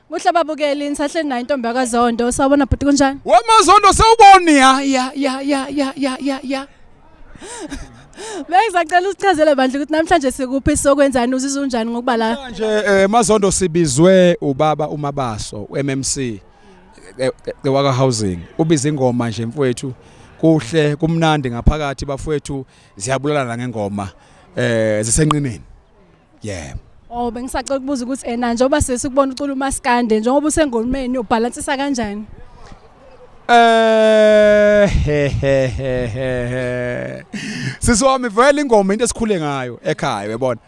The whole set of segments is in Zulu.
Kuhle babukeli nisahleli nayo intombi yakaZondo. Sawubona bhuti kunjani? WemaZondo sewuboni ya ya ya ya ya ya ya ya. Bengisacela usichazele bandla ukuthi namhlanje sikuphi sokwenzani uzizwa unjani ngokuba la. Manje Mazondo sibizwe ubaba uMabaso uMMC waka housing ubiza ingoma nje mfowethu kuhle kumnandi ngaphakathi bafowethu ziyabulalana ngengoma zisenqineni. Yeah. Oh bengisacela ukubuza ukuthi ena njengoba sesikubona ucula umaskande njengoba usengomeni ubhalansisa kanjani? He he he he he. Sisi wami vele ingoma into esikhule ngayo ekhaya uyabona.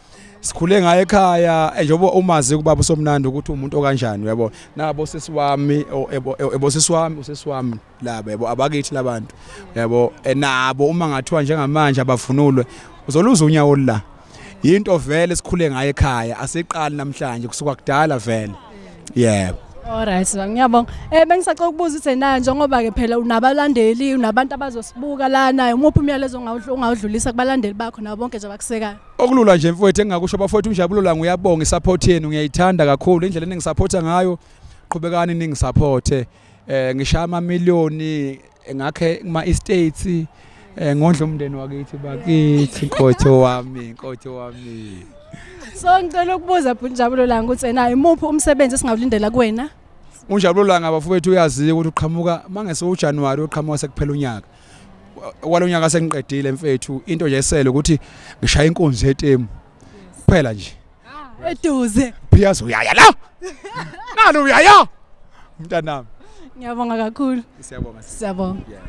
Sikhule ngayo ekhaya njengoba umazi kubaba usomnandi ukuthi umuntu okanjani uyabona. Nabo sisi wami ebo sisi wami usisi wami laba yabo abakithi labantu yabo nabo uma ngathiwa njengamanje abavunulwe uzoluza unyawo la. Yinto vele sikhule ngayo ekhaya asiqali namhlanje kusuka kudala vele. Yebo. Alright, ngiyabonga. Bengisacela ukubuza ukuthi na njengoba ke phela unabalandeli, unabantu abazosibuka lana, umuphi umyalezo ongawudlulisa kubalandeli bakho nabo bonke nje abakusekayo? Okulula nje mfowethu engingakusho bafowethu uNjabulo la ngiyabonga isupport yenu ngiyayithanda kakhulu indlela eningisupporta ngayo qhubekani ningisupporte ngishaya ama million ngakhe kuma estates ngondla umndeni wakithi bakithi nkotho wami nkotho wami. So ngicela ukubuza bhuti Njabulo Langa ukuthi ena imuphi umsebenzi esingawulindela kuwena? UNjabulo Langa bafowethu uyaziwa ukuthi uqhamuka mangese uJanuary uqhamuka sekuphela unyaka. Walonyaka sengiqedile mfethu into nje esele ukuthi ngishaya inkunzi yetemu. Kuphela nje. Eduze. Phiyazo uyaya la. Nalo uyaya. Mntanami. Ngiyabonga kakhulu. Siyabonga. Siyabonga. Yeah.